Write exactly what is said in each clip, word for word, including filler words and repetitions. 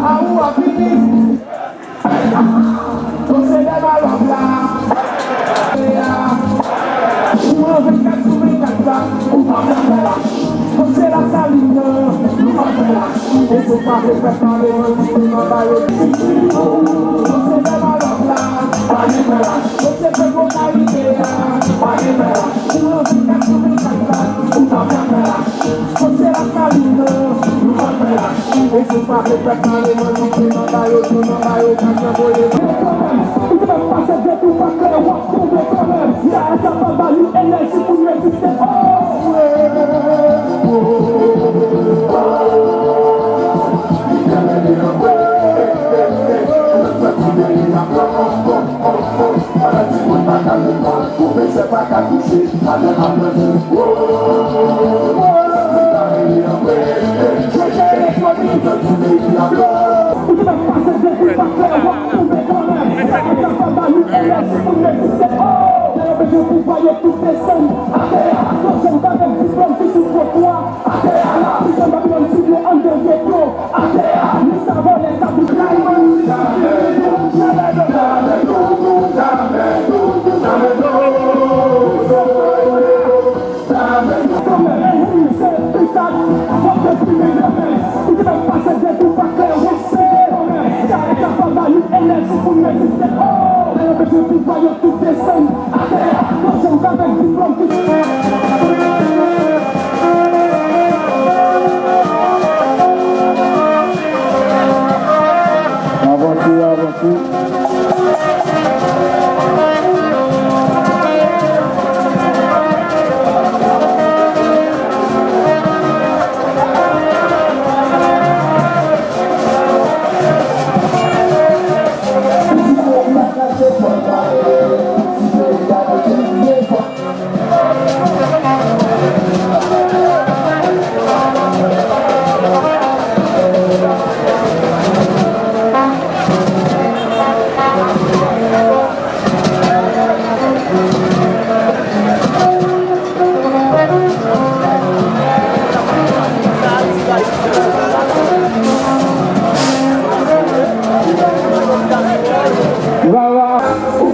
A ou a pipi. Bon, se lè malòp la. Ou an vennkat sou vennkat la, ou pa ka fè lach. Bon, se Lasalin nan, nou pa fè lach. E se pa fè fèt nan levanjil, nou pa yo. Bon, se lè malòp la, pa gen fè lach. Bon, se fèt Bòkayite a, pa gen fè lach. Ou an vennkat sou vennkat la, ou pa ka fè lach. Bon, se Lasalin nan, nou pa fè lach. Ou te mèt pase de tou pa klè, w ap tonbe kanmenm. Sa, sa pa ba nou enèji pou n reziste. Oh! Pwofesè pa ka touche. Avanse, avanse.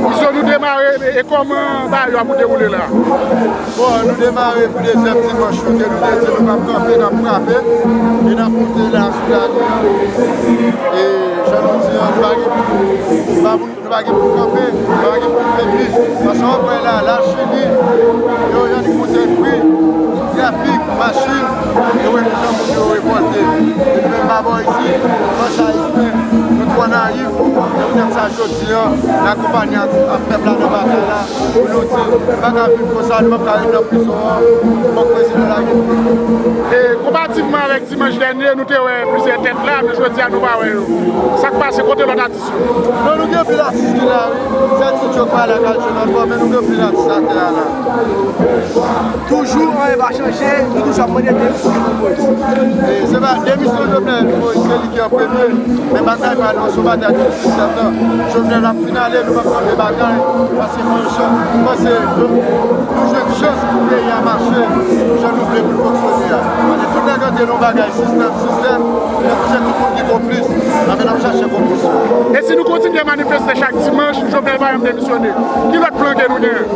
Izo, nou demare, e kòman bagay yo ap dewoule la? Bon, nou demare pou dezyèm dimanch yo, ke nou te di nou p ap kanpe, n ap frape, e n ap monte la sou lari an. E jan nou di an, nou pa gen, nou pa pou Nou pa gen pou kanpe, nou pa gen pou febli. Paske w ap wè la, Lachili, yo jwenn kote pri, trafik, machin, yo wè jan moun yo revòlte. Epi menm pa bò isi, fòs ayisyen, nou twò nayif, se poutèt sa jodi an, n akonpanye ak, ak pèp la nan batay la, pou nou di, nou pa ka viv konsa, nou p ap ka ret nan prizon an, fòk prezidan lage nou. E konparativman avèk dimanch dènye, nou te wè plizyè tèt la, men jodi a nou pa wè yo. Sa k pase, kote lòt atis? Non, nou gen anpil atis ki la, wi. Sèl ti djòk pa la k al jwe nan bò, men nou gen anpil atis atè a la. Toujou, anyen pa chanje, nou toujou ap mande demisyon Jovenel Moïse. E se pa demisyon Jovenel Moïse, se li ki an premye, men batay pa nou, se yon batay difisil sèten. Jovenel ap fin ale, nou p ap kanpe batay, paske franchman, nou panse nou, nou jwenn chans pou peyi a mache, jan nou vle pou l fonksyone a. Paske tout nèg ap di nou bagay sistèm, sistèm, men se tout moun ki konplis. Anben, n ap chache konplis yo. E si nou kontinye manifeste chak dimanch, Jovenel pa janm demisyone, ki lòt plan ke nou genyen?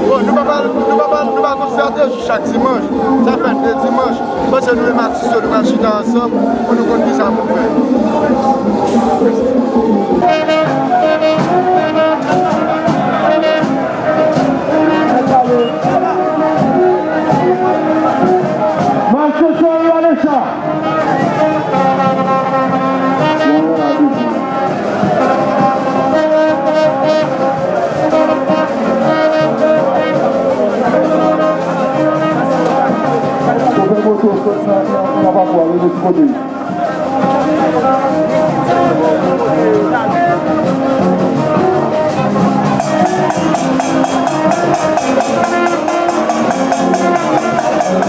Bon, nou pa, pa, nou pa, pa, nou pa gon estrateji chak dimanch. Sa fè de dimanch. M panse nou menm atis yo, nou pral chita ansanm pou nou konn kisa pou n fè. Mache cheri, ale cha. Chofè moto, sòt nan, nan, nan papwa, rele ti kote.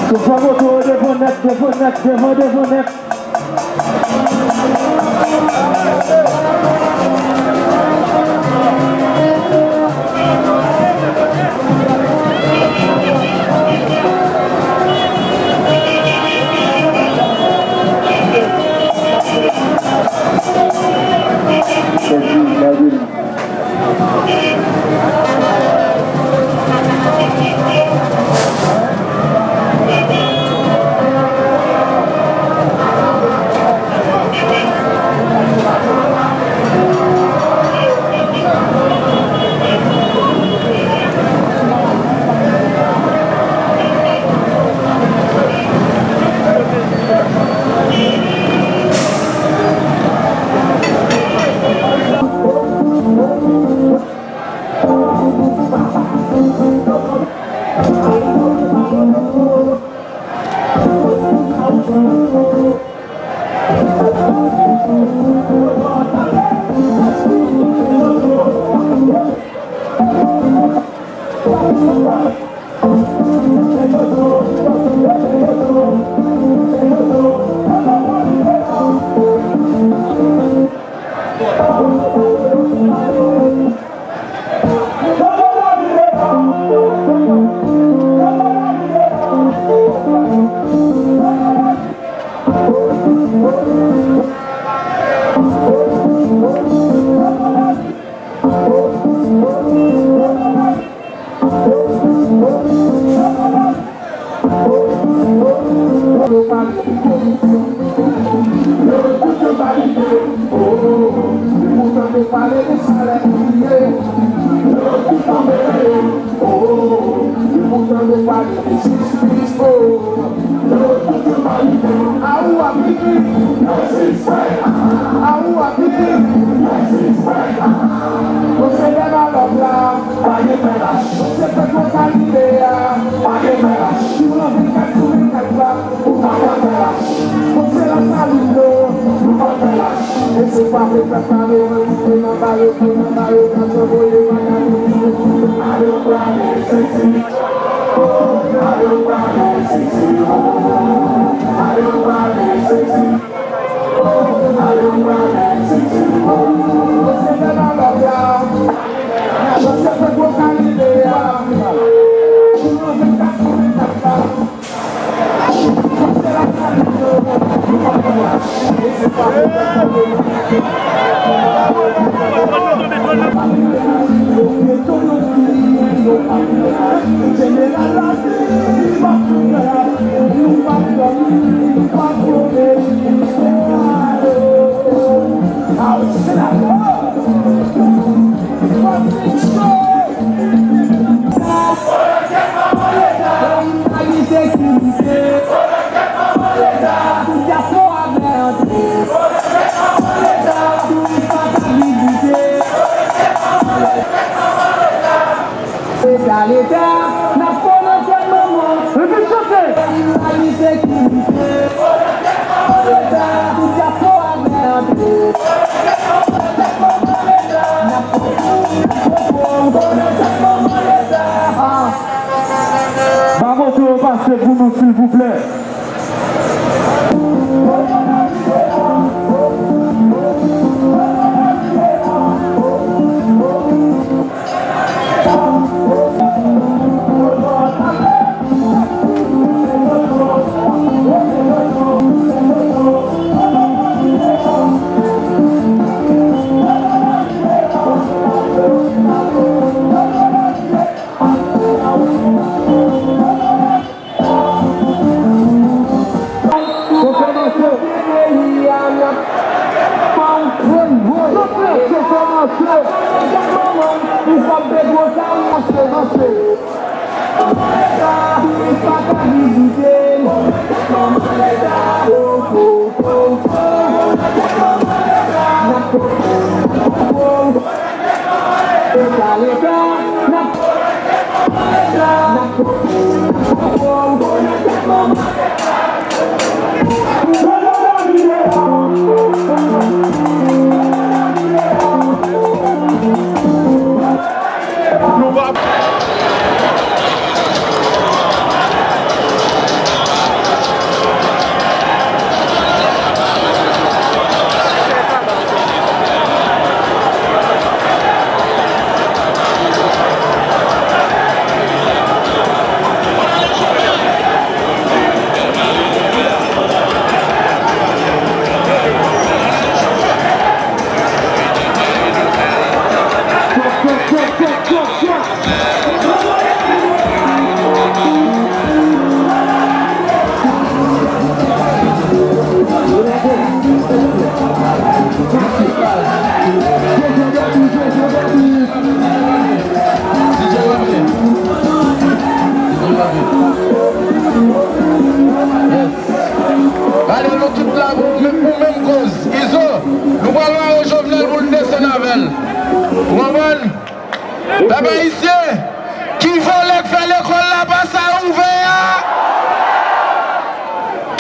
Chofè moto, devan nèt, devan nèt, devan, devan nèt. Bon, se dèyè lòt la. Pa gen fè lach. Bon, se pèp mwen ka lide a. Pa gen fè lach. Sou nan vennkat sou vennkat la. Ou pa ka fè lach. Bon, se la salut nou. Nou pa fè lach. E se pa pou pèp la, men mwen ki te nan ba yo, ki nan ba yo, ka voye vagabon. Ale w prale, sesi. Ale w prale, sesi. Ale w prale, sesi. Leta, leta, n ap fè nan tèt manman. Epi chante. Peyi n la, li sekirite. Leta, tout dyaspora vle antre. N ap fè nan tèt manman, leta. Ah. Ba moto yo pase pou nou, silvouplè.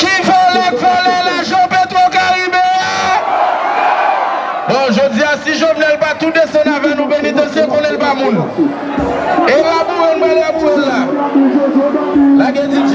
Ki vòlè k vòlè lajan Petwokaribe a? Bon, jodi a, si Jovenel pa tou desann avè nou, penitansye konnen l pa moun. E laboure n pral laboure l la. Lage D J.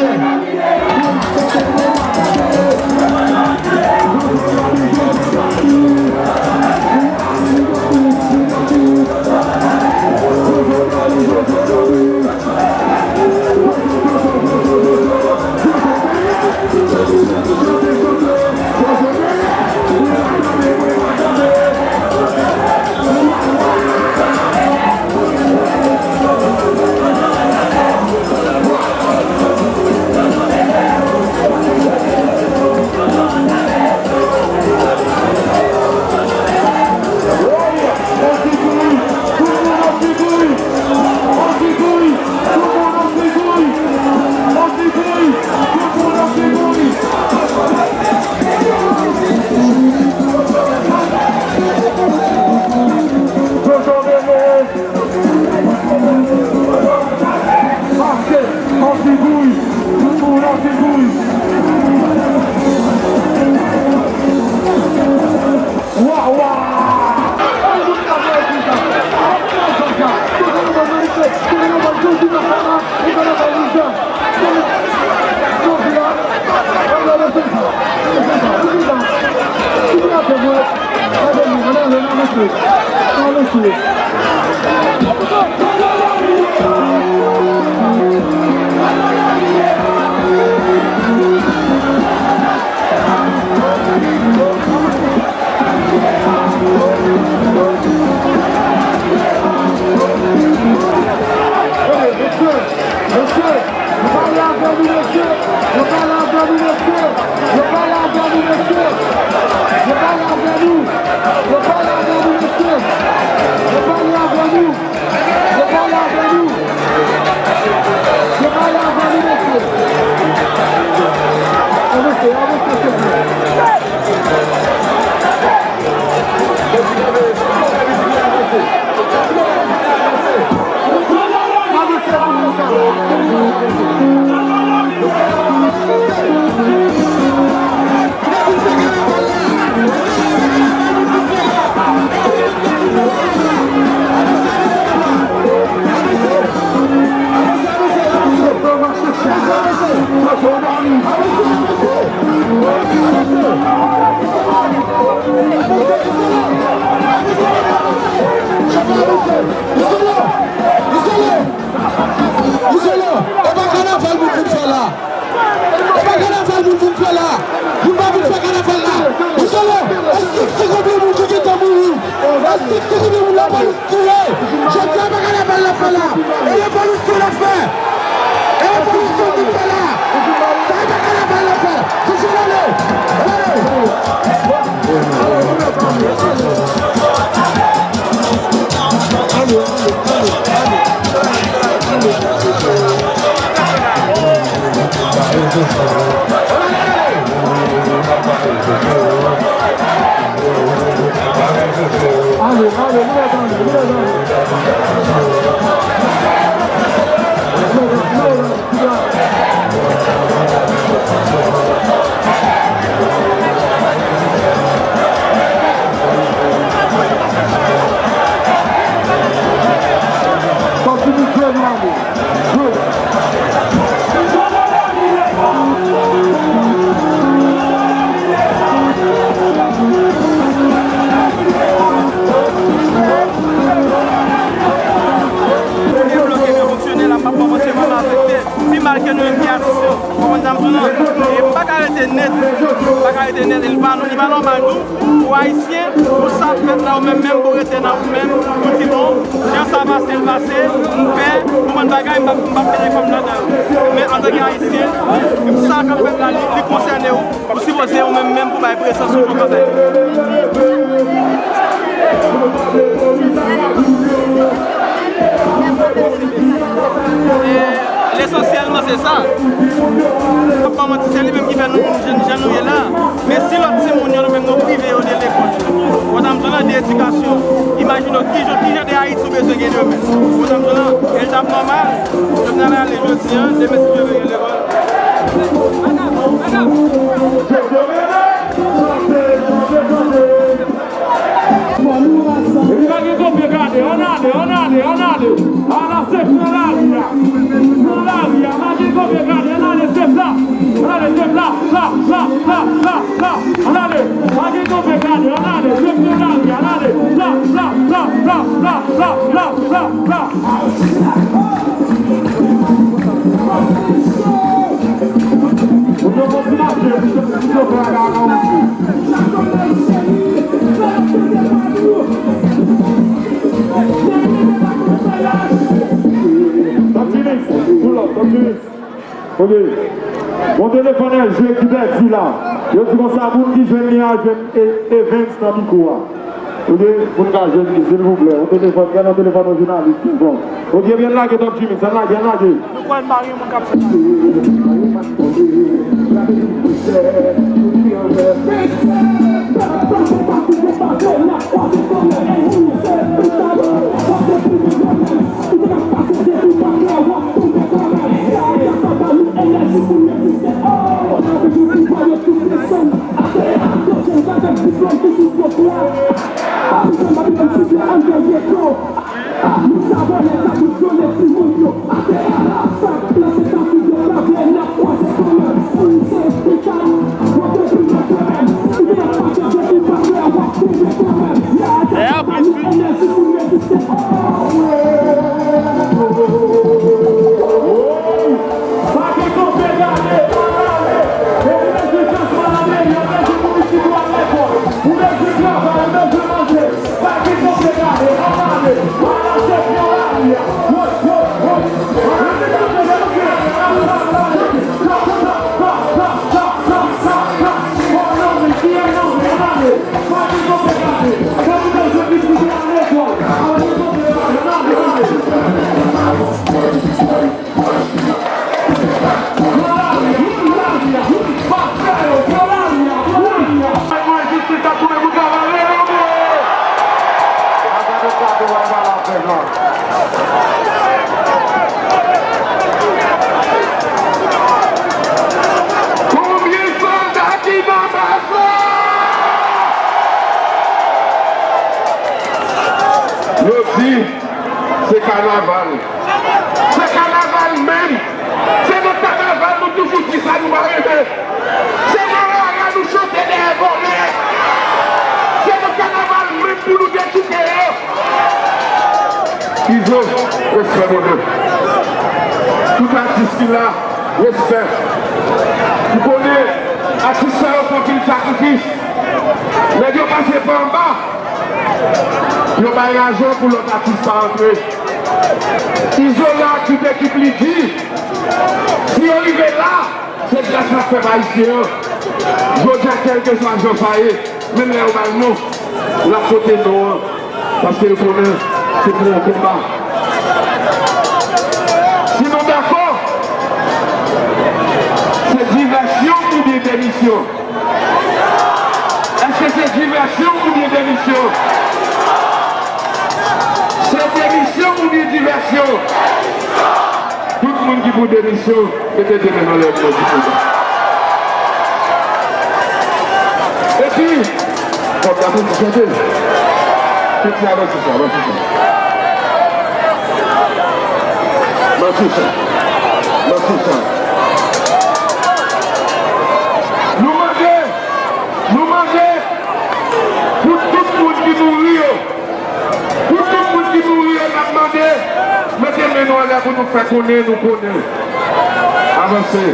Mache, anti-bri, tout moun anti-bri. Wa, wa! Mesye, mesye, nou pale avè nou, mesye. Nou pale avè nou, mesye. Nou pale avè nou, mesye. Nou pale avè nou. Nou pale avè nou, mesye. Nou pale avè nou. Nou pale avè nou. Nou pale avè nou, mesye. Avanse, avanse, silvouplè. Izolo, e pa kanaval moun vin fè la. E pa kanaval moun vin fè la. Moun pa vin fè kanaval la. Izolo, e senk senk mil moun ki gentan mouri. E senk senk mil moun lapolis touye. Jodi a pa kanaval n ap fè la. E revolisyon n ap fè. E revolisyon n ap fè la. Sa e pa kanaval n ap fè. Izolo, ale. Ale. Kote blòk yo fonksyone la, m ap kòmanse vrèman afekte. Pi mal ke nou menm ki asistan. Konprann sa m di w lan? E m pa ka rete net. M pa ka rete net. E li pa, li pa nòmal tou pou Ayisyen, pou sa k fèt la, ou menm menm pou rete nan ou menm, pou di bon, jan sa pase, l pase, m pè, konprann bagay, m p ap, m p ap mete kò m ladan yo. Men antanke Ayisyen, sa k ap fèt la, li, li konsène w. Ou sipoze ou menm menm pou bay prezans ou nan bagay. E lesansyèlman se sa. Kòman di se li menm ki fè nou vin jan, jan nou ye la. Men si lòt timoun yo nou menm nou prive yo de lekòl, ou konprann sa m di w lan, de edikasyon, imajine w ki jan, ki jan de Ayiti ou bezwen gen demen. Ou konprann sa m di w lan, e l t ap nòmal, Jovenel ale jodi a, demen si Dye vle gen lekòl. Epi pa gen konpe gade, ann ale, ann ale, ann ale. Ala se pran lari a. Pran lari a, pa gen konpe gade, ann ale se pla. Ann ale se pla, pla, pla, pla, pla, pla. Ann ale, pa gen konpe gade, ann ale se pran lari a, ann ale. Pla, pla, pla. Ou te konn ti mache, ou te konn ti fè a la, la, ou di. Top G Mix, pull up, Top G Mix. Ok. Gon telefòn L G ki pèdi la. Yo di konsa, moun ki jwenn li a, jwenn E-, Evans nan mikwo a. Ok, moun ka jwenn li, silvouplè. Yon telefòn, gen yon telefòn yon jounalis ki bon. Ok, byen lage, Top G Mix, ann lage, ann lage. Nou kwè n pa gen moun k ap fè sa. Konbyen sòlda ki nan baz la? Yo di se kanaval. Se kanaval menm. Se nan kanaval nou toujou di sa nou pa renmen. Se nan rara nou chante dèyè vòlè. Se nan kanaval menm pou nou dechouke yo. Izo, respè, mon Dieu. Tout atis ki la, respè. Ou konnen, atis sa yo fè anpil sakrifis. Nèg yo pase pa anba. Yo bay lajan pou lòt atis pa antre. Izolan ak tout ekip li di, si yo rive la, se gras ak pèp ayisyen an. Jodi a, kèlkeswa jan sa ye, menm lè yo ba l non, l ap pote non an, paske l konnen se pou yon konba. Si nou dakò, se divèsyon oubyen demisyon. Èske se divèsyon oubyen demisyon? Se demisyon oubyen divèsyon? Tout moun ki pou demisyon, mete de men anlè pou yo di konsa. Epi, fòk la pou chante. Piti, avanse sa, avanse sa. Matoucha. Matoucha. Nou mande, nou mande pou tout moun ki mouri yo, pou tout moun ki mouri yo, n ap mande, mete men nou anlè pou nou fè konnen nou konnen. Avanse.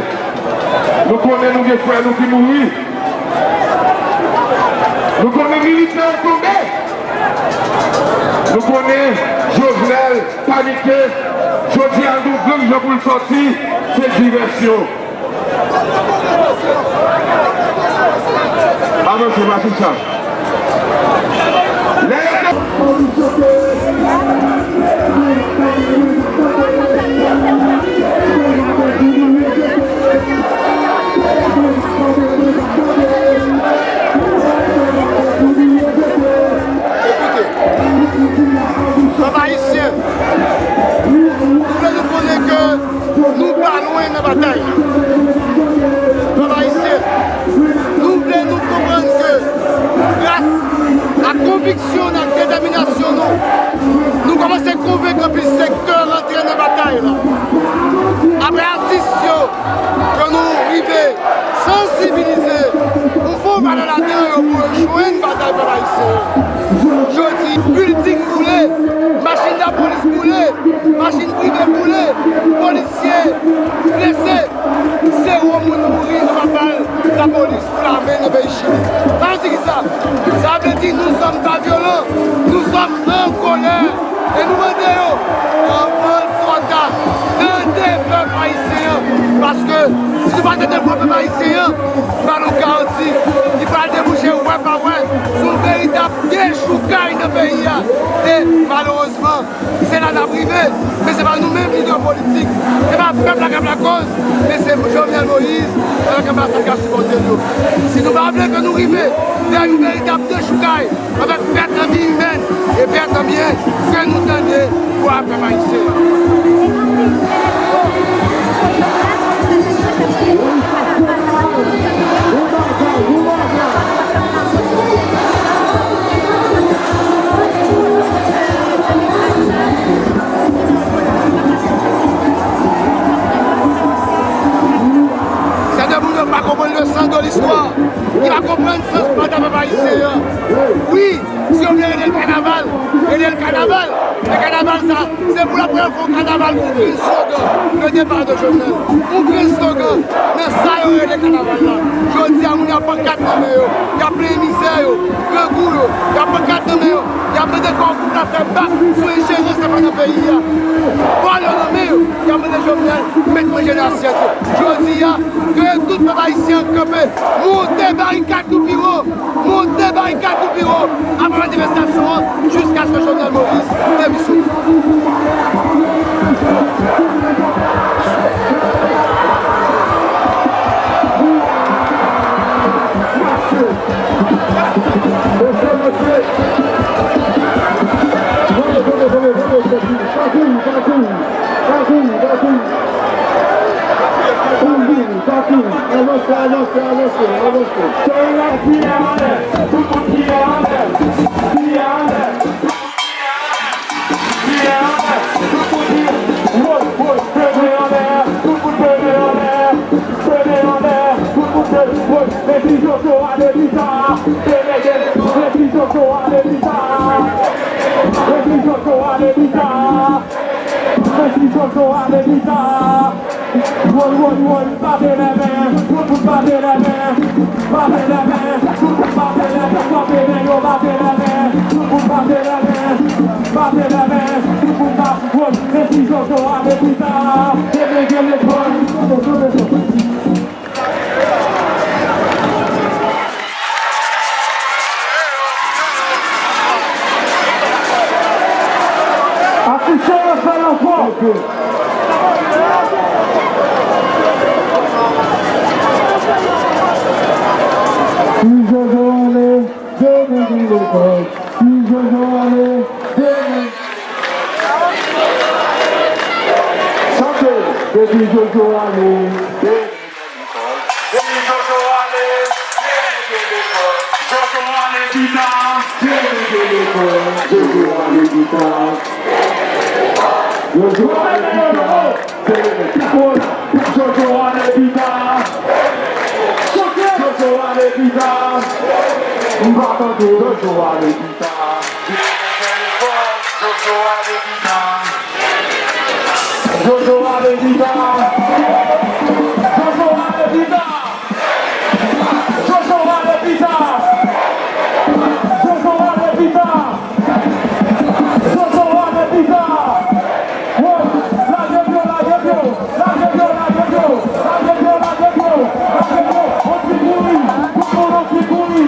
Nou konnen nou gen frè nou ki mouri. Nou konnen militè yo tonbe. Nou konnen Jovenel panike. Jodi a, l ouvri l jan pou l sòti. Se divèsyon. Avanse, Matoucha. Lè yo te Pèp ayisyen, nou vle nou konnen ke nou pa lwen nan batay la. Pèp ayisyen, Se yon bon valè ladan yo pou yo jwenn batay pèp ayisyen yo. Jodi, bilding boule, machin lapolis boule, machin prive boule, polisye blese, zewo moun mouri anba bal lapolis ou lame nan peyi Chili. Sa vle di kisa? Sa vle di nous sommes pas violents, nous sommes en colère. E nou mande yo, anvan l twò ta, tande pèp ayisyen an. Paske si nou pa tande vwa pèp ayisyen an, li ba nou garanti li pral debouche wè pa wè sou yon veritab dechoukay nan peyi a. E malerezman, se la n ap rive. Men se pa nou menm lidè politik, se pa pèp la k ap lakoz, men se Jovenel Moïse avèk anbasad k ap sipòte l yo. Si nou pa vle ke nou rive vè yon veritab dechoukay, avèk pèt an vi imèn e pèt an byen, ke nou tande vwa pèp ayisyen an. Sèten moun yo pa konprann le sens de l'histoire, ki pa konprann sans batay pèp ayisyen an. Wi, si yo vle rele l kanaval, rele l kanaval. Men kanaval sa, se pou la premyè fwa yon kanaval pou yon grenn slogan le départ de Jovenel. Yon grenn slogan nan sa yo rele kanaval la. Jodi a, moun yo ap pran kat nan men yo, y ap plenyen mizè yo, grangou yo, y ap pran kat nan men yo, y ap mande kò gwoup la fè bak sou enjeryè sa fè nan peyi a. Bal yo nan men yo, y ap mande Jovenel met manje nan asyèt yo. Jodi a, ke tout pèp ayisyen an kanpe, monte barikad nou pi wo. Monte barikad nou pi wo avan manifestasyon an jiskaske Jovenel Moïse demisyonnen. Pati, avanse, avanse, avanse, avanse. Tout moun pye anlè, tout moun pye anlè, pye anlè, pye anlè, tout moun pye, woy, woy, pye anlè, tout moun pye anlè, pye anlè, tout moun pye, woy, mesi Jojo ale pita, mesi Jojo ale pita, mesi Jojo ale pita. Mesi Jojo ale pita. Woy, woy, woy, bate lè men, tout moun bate lè men. Bate lè men, tout moun bate lè men. Bate men yo, bate lè men, tout moun bate lè men. Bate lè men, tout moun ba-, woy, mesi Jojo ale pita. Demen gen lekòl. Afisye yo fè l ankò. Si Jojo ale, demen gen lekòl. Si Jojo ale, demen. Chante, depi Jojo ale, demen. Depi Jojo ale, demen gen lekòl. Jojo ale pita, demen gen lekòl. Jojo ale pita. Jojo ale pita, demen. Jojo ale pita. Jojo ale pita. M pa tande. Jojo ale pita. Jojo ale pita. Jojo ale pita. Jojo ale pita. Jojo ale pita. Jojo ale pita. Jojo ale pita. Woy, lage pye w, lage pye w. Lage pye w, lage pye w, lage pye w, lage pye w, lage pye w. On ti kouri, tout moun on ti kouri,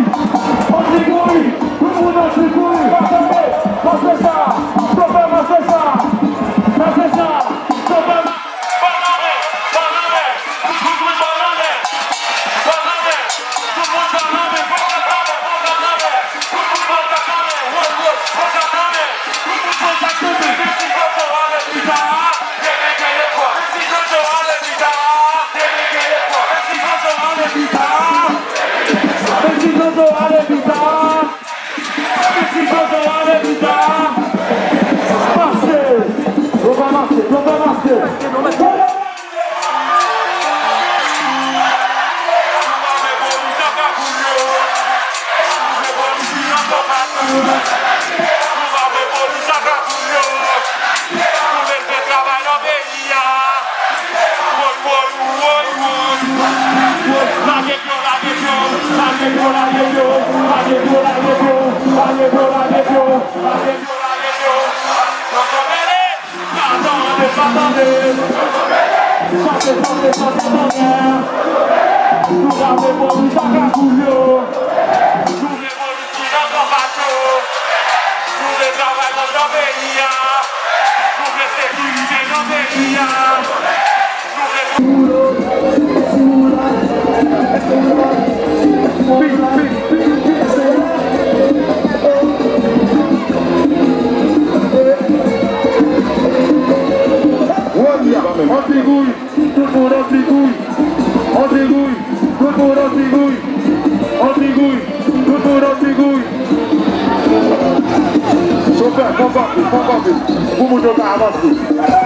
on ti kouri, tout moun on ti kouri. Pase sa, pase sa, pase sa, pase sa, pase sa. Bal nan men, bal nan men, bal nan men, tout moun bal nan men, bal nan men, tout moun bal nan men, pran kat nan men, pran kat nan men, tout moun pran kat nan men, woy, woy, pran kat nan men. Tout moun pran kat nan men. Mesi Jojo ale pita. Demen gen lekòl. Mesi Jojo ale pita. Demen gen lekòl. Mesi Jojo ale pita. Mesi Jojo ale pita. Mesi Jojo ale pita. Pase. Yo pa mache, yo pa mache. Nou pa vle polis ak lakou yo. Nou bezwen travay nan peyi a. Woy, woy, woy, woy. Lage pye w, lage pye w, lage pye w, lage pye w, lage pye w, lage pye w, lage pye w, lage pye w, lage pye w, lage pye w. Nou konprann? Pa tande, pa tande. Chante, chante, chante, chante. Nou lave polis ak lakou yo. Nou vle polis ki nan gran bato. Nou vle travay anndan peyi a. Nou vle sekirite nan peyi a. Nou vle Antigouy, tout moun antigouy. Antigouy, tout moun antigouy. Antigouy, tout moun antigouy. Chofè, fò kanpe, fò kanpe. Pou moun yo ka avanse.